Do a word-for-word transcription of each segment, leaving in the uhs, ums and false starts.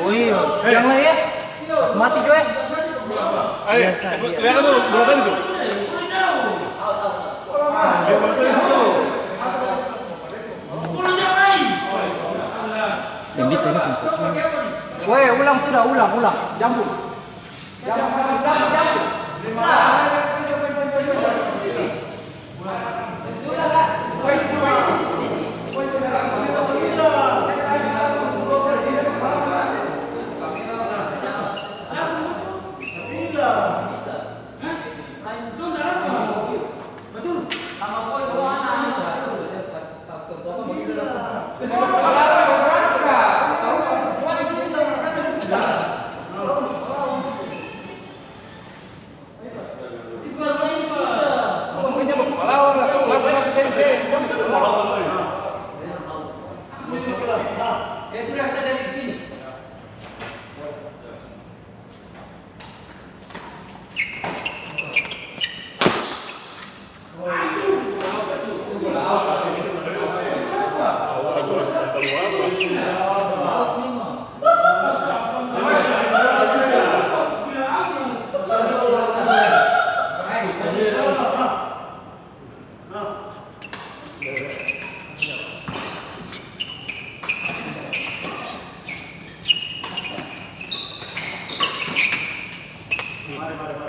Oh iyo, jang lai ya. Kas mati jua e. Ayo, biasa, biasa. Lihat dulu, bola tadi tuh. Seng bisa ini, seng bisa. Weh, ulang sudah, ulang, ulang. Jambu.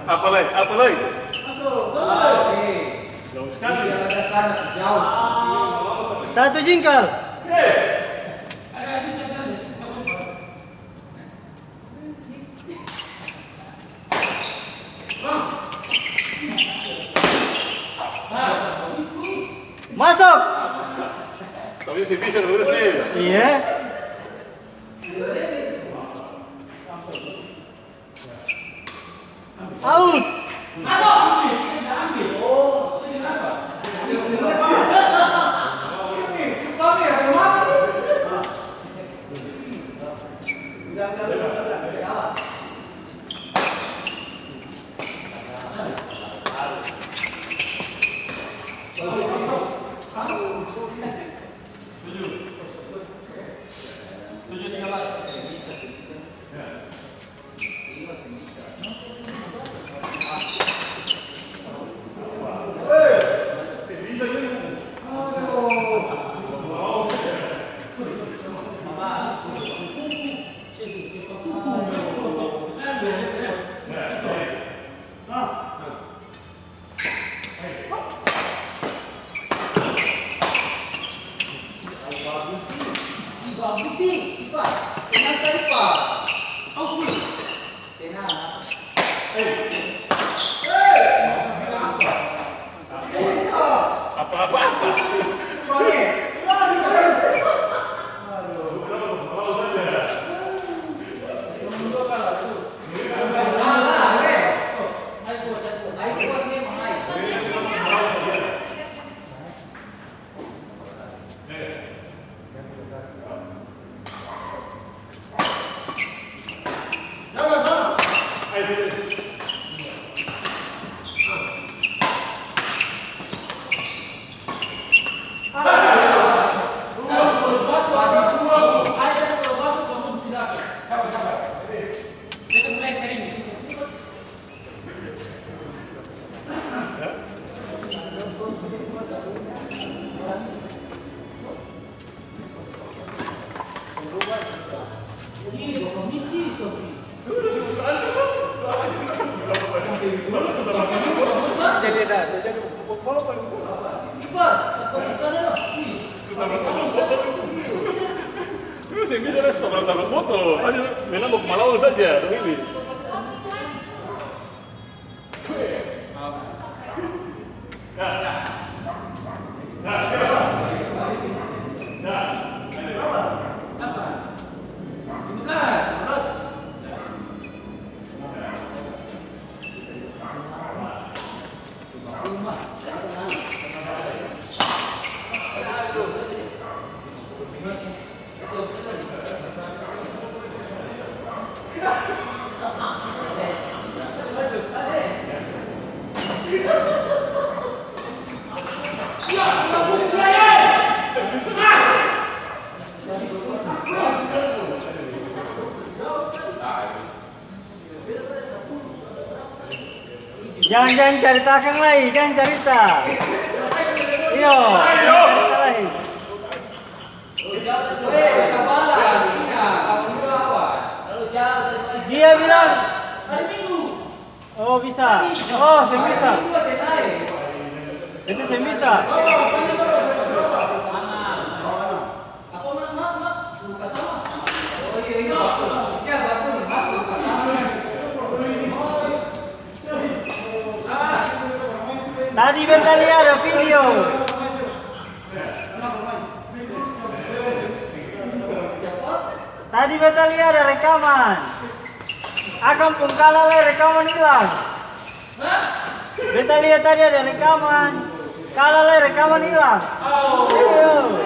Apa lai? Apa lai? Jauh sekali. Satu jingkal. Masuk. Tapi sih bisa terus nih. Iya. Out. Jadi saya, saya jadi bola paling bola. Itu seng bisa, dia suka tabrak-tabrak botol. Aja, memang mau ke Malawang saja, tapi ini. Jang, jang carita akang lai, jang carita. Iyo, jang carita lai. Dia bilang, oh, bisa. Oh, seng bisa. Itu seng bisa. Tadi beta lia ada video. Tadi beta lia ada rekaman. Akang pung kala lai rekaman ilang. Beta lia tadi ada rekaman. Kala lai rekaman ilang. Iyo.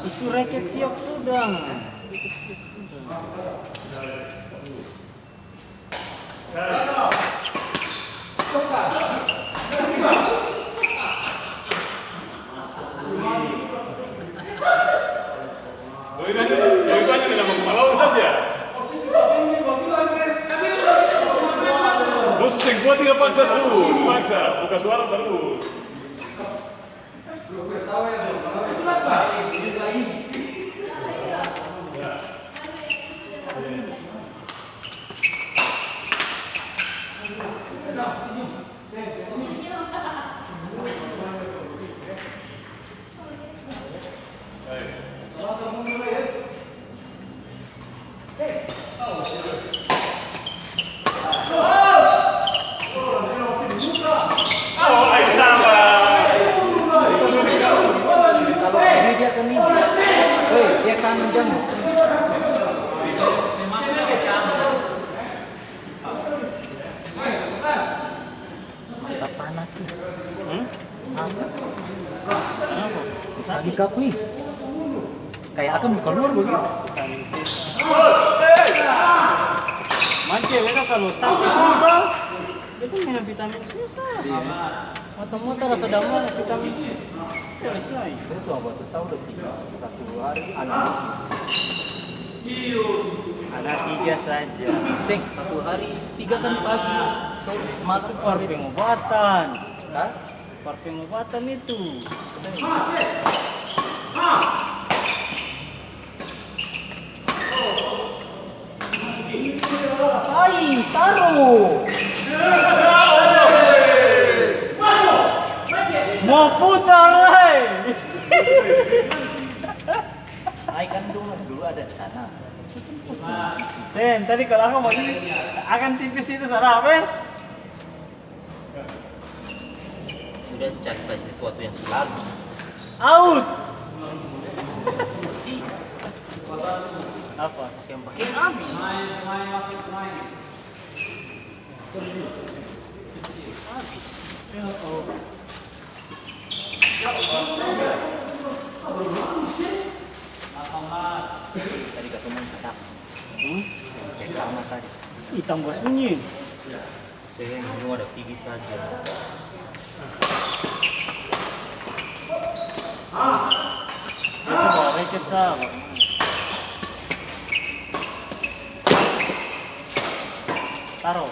Itu reket siap sudah. Doi tanya, doi tanya bilang mau malawan saja. Musuh seng kuat, tinggal paksa terus, paksa, buka suara terus. Kalau ini dia kan ini. Hei, dia kangen jam. Tetap panas sih. Hmm? Apa? Kenapa? Bisa di kaku ih. Kayak akang buka luar begitu. Mance, beta kalo saki muka, beta minum vitamin C sa. Iya. Mata-mata rasa damang, vitamin C. Selesai. Beta cuma batu saur tiga, satu hari, anak. Anak tiga saja. Seng, satu hari tiga kan pagi, sore, malam, sore. Itu par pengobatan. Hah? Par pengobatan itu. Ai, taru. Mo putar lai. Ai, kan dulu, dulu ada di sana. Sen, tadi kalo akang bagini, akang tipis itu, sara apa e? Sudah cari sesuatu yang su lagu. Out. Apa? Pakeang-pakeang abis. Abis. Tadi kata main sadap. Hmm? Kayak karma tadi. Ih, tambah sunyi. Seng, ini ada pigi saja. Itu bawa reket sa, Bang. Taro.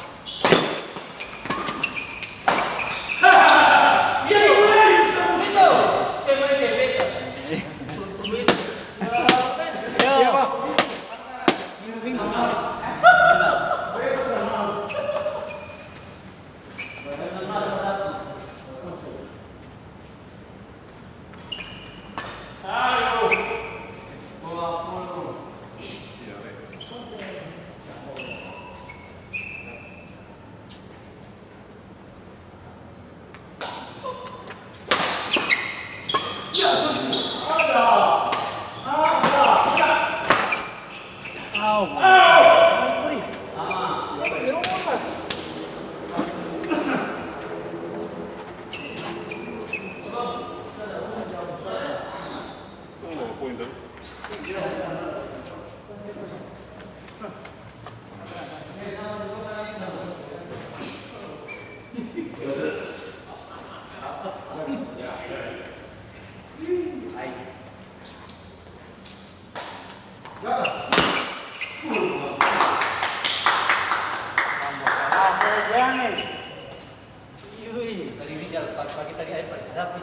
Tadi Rijal pagi-pagi tadi aer paleng sadap ni.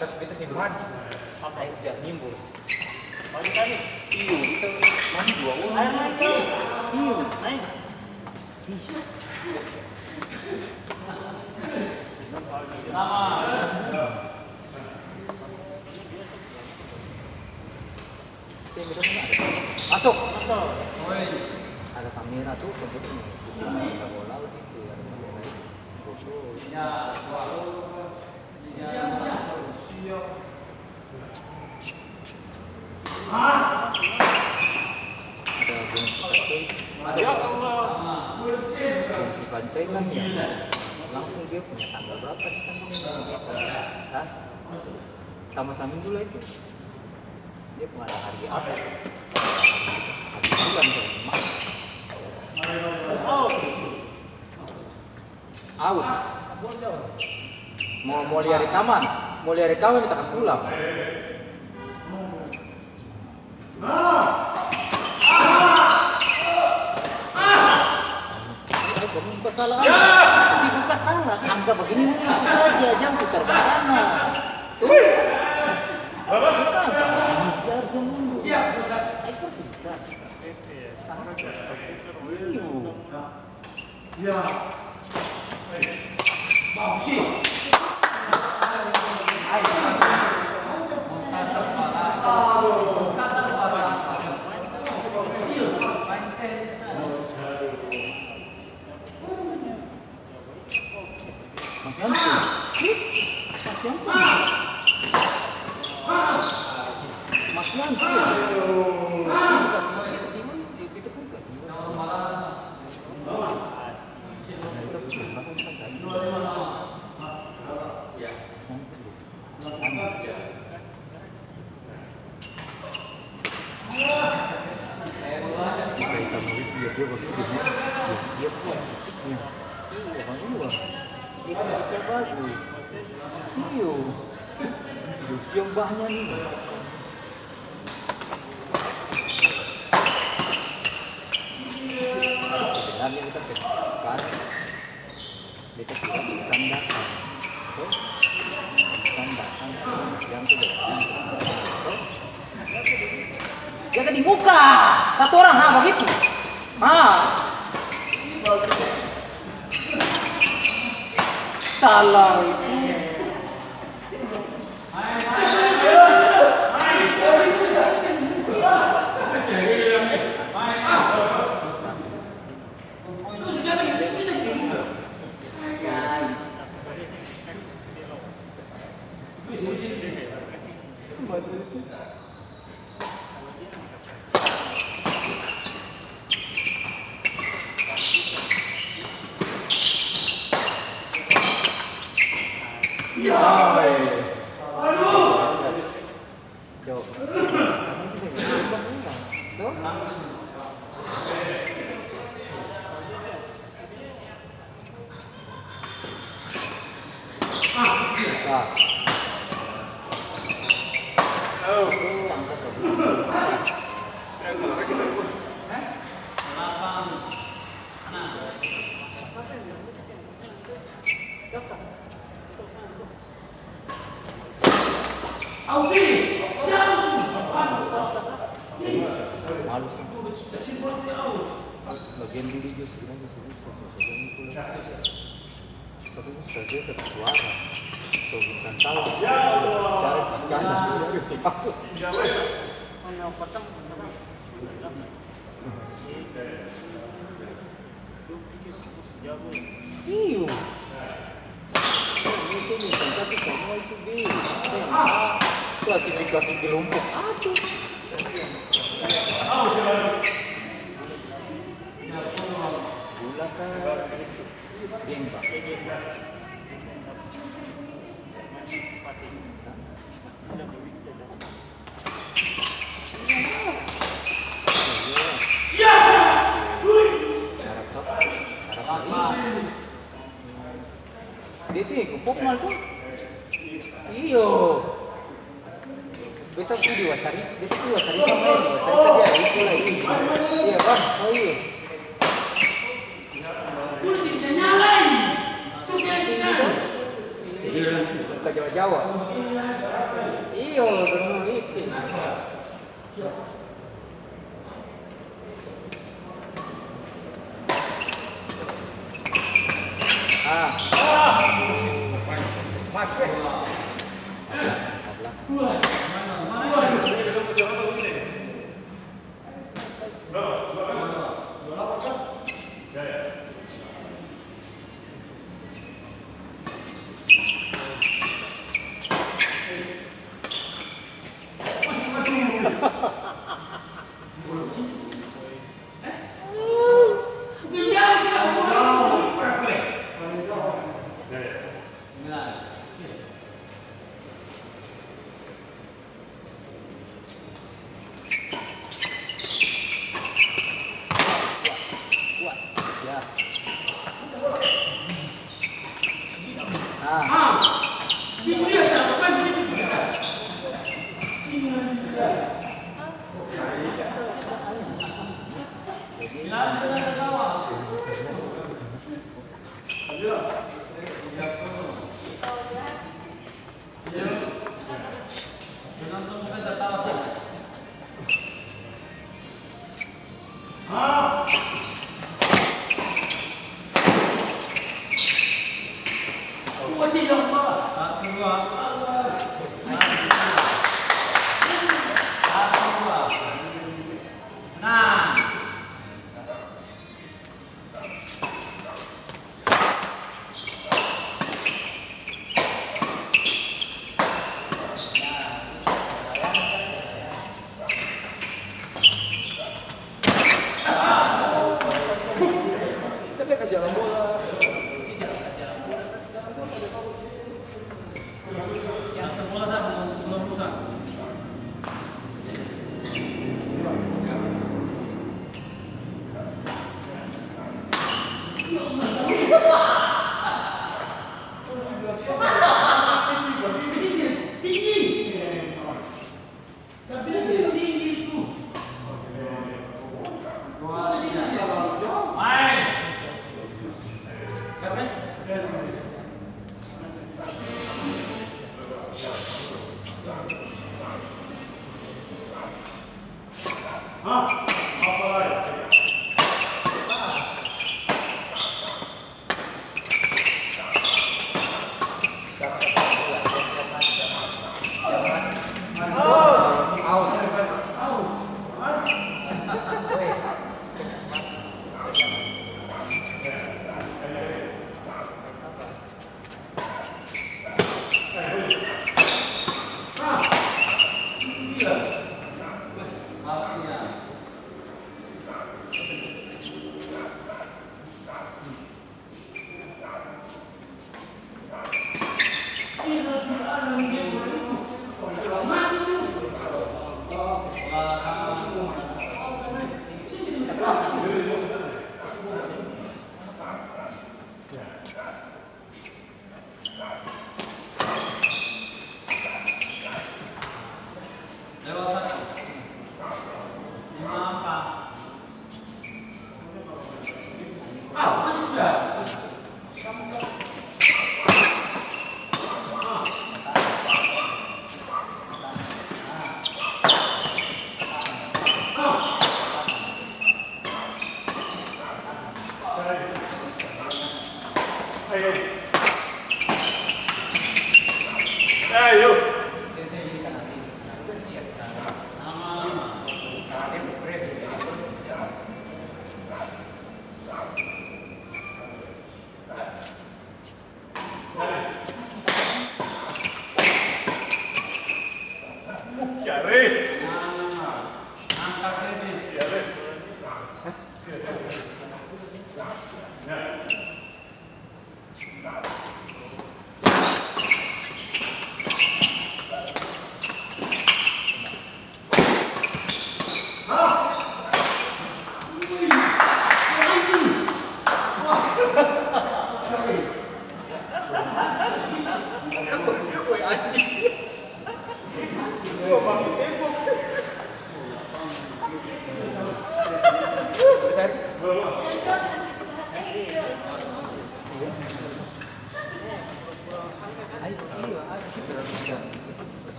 Terus beta seng mandi. Aer hujan nimbul. Pagi tadi? Iyo, beta mandi dua orang. Aer naik, Kak. Iyo. Naik. Masuk. Ada kamera tuh, begitu. Ada bola gitu, ada kamera itu. Foto. Ada Bung Pancai. Ada Bung Pancai kan ya, langsung dia punya tanggal berapa di tanggal ini? Hah? Sama saminggu lagi. Dia pung ada hari apa? Hari bulan, hari Maret. Out. Mo, mo lia rekaman. Mo lia rekaman beta kas ulang. Buka salah. Si buka salah. Angka bagini saja, jang putar basana. Tuh. Buka angka bagini. Dia harus mundur. Siap, Ustaz. Ekor sih bisa. Iya. Masih antum. Masih antum. Masih antum. Kasih, kasih, kasih. Dia, dia, dia, dia kuat fisiknya. Iya, Bang, iya, Bang. Dia fisiknya bagus. Iyo. Iyo, siang banyak nih. Sebenarnya kita sekarang beta kira iksan datang. To? Iksan datang, yang tu datang. To? Jaga di muka. Satu orang, ha, bagitu. Ha. Salah itu. Malu sih. Bagian dulu juga sebenarnya sih, susah, susah, susah, susah. Tapi ini sudah dia satu suara. Tuh, bukan tahu. Bicara di kanan, dia harus masuk. Iyo. Itu nih, satu sama itu, Bi. Klasifikasi kelompok apa? Gula ka? Gempa. Dia itu iko Pop Mal to? Iyo. Beta pi di Wasari, beta pi Wasari sama ini, Wasari tadi ada itu lagi. Iya, Bang. Oh, iya. Iya, bukan Jawa-Jawa. Iyo, bener itu. Ah.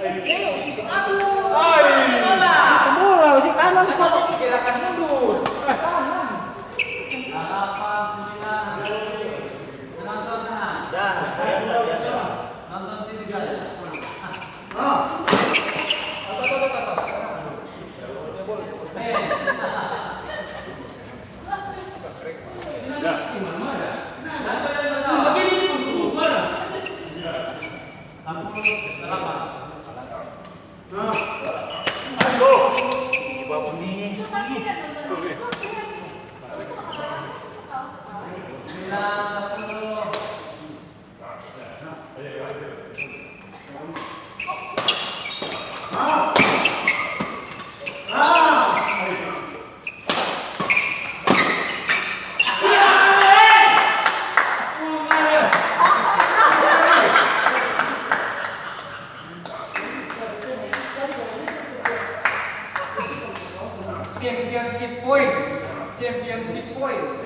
Aduh, usi bola. Usi bola, usi kanan. Gerakan mundur. Eh, kanan. Championship point. Championship point.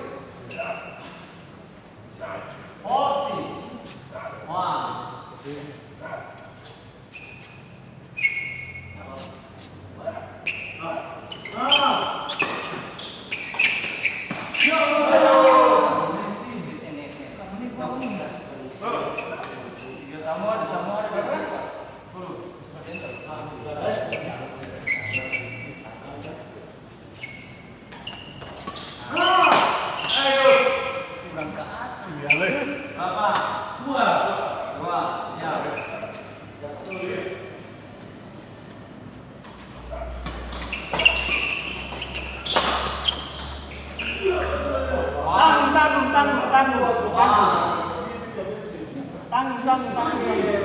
Kurang ka atas. Iya, Le. Berapa? Dua. Dua. Siap. Tahan, tahan, Tanggung, tanggung, tanggung. Tanggung, tanggung, tanggung.